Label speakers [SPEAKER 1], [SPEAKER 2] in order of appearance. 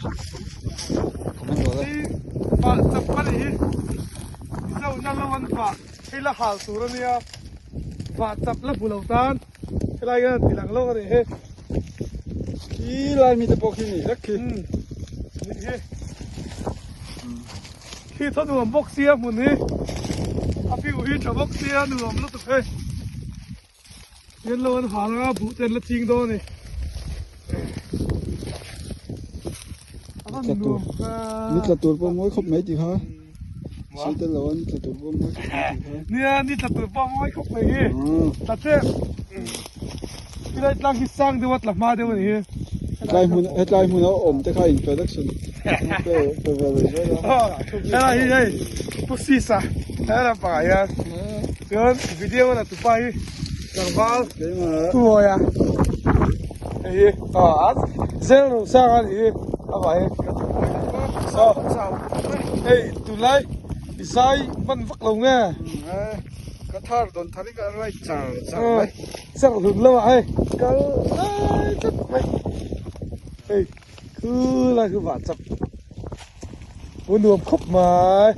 [SPEAKER 1] Hi vah chap a nih hi. Mizo na lo an vah hei la hal tur a nia. Vah chap la hmu lo tan helai hian an ti lang lawk a nih hi.
[SPEAKER 2] Khi lai mite pawh khi nih vek khi.
[SPEAKER 1] Nih hi. Khi thaw nuam bawk sia hmun hi. A view hi tha bawk sia nuam lutuk hei. Hian lo an hal anga buh te an la ching dawn a ni.
[SPEAKER 2] Ni tla tur pawh mawi khawp mai tih kha. Sawi tel lo a ni tla tur pawh mawi khawp mai tih kha.
[SPEAKER 1] Nia ni tla tur pawh mawi khawp mai hi. Tla che. Tilai tlang hi sang deuh a tla hma deuh a ni hi.
[SPEAKER 2] Hetlai hmun hetlai hmun a awm te kha introduction pe pe ve ve zel a.
[SPEAKER 1] Helai hi hei Pu Sisa helai lampangah hian chuan video a la tupa hi tlangval tuawi a hei hi aw zel ro sang a nih hi amah hi hei tunlai i zai hman vak lo nge.
[SPEAKER 2] Ka thar dawn thar in ka rai char char mai.
[SPEAKER 1] Char hlun lo ah hei kal lai tlat mai hei khu lai khu vah chap pu nuam khawp mai.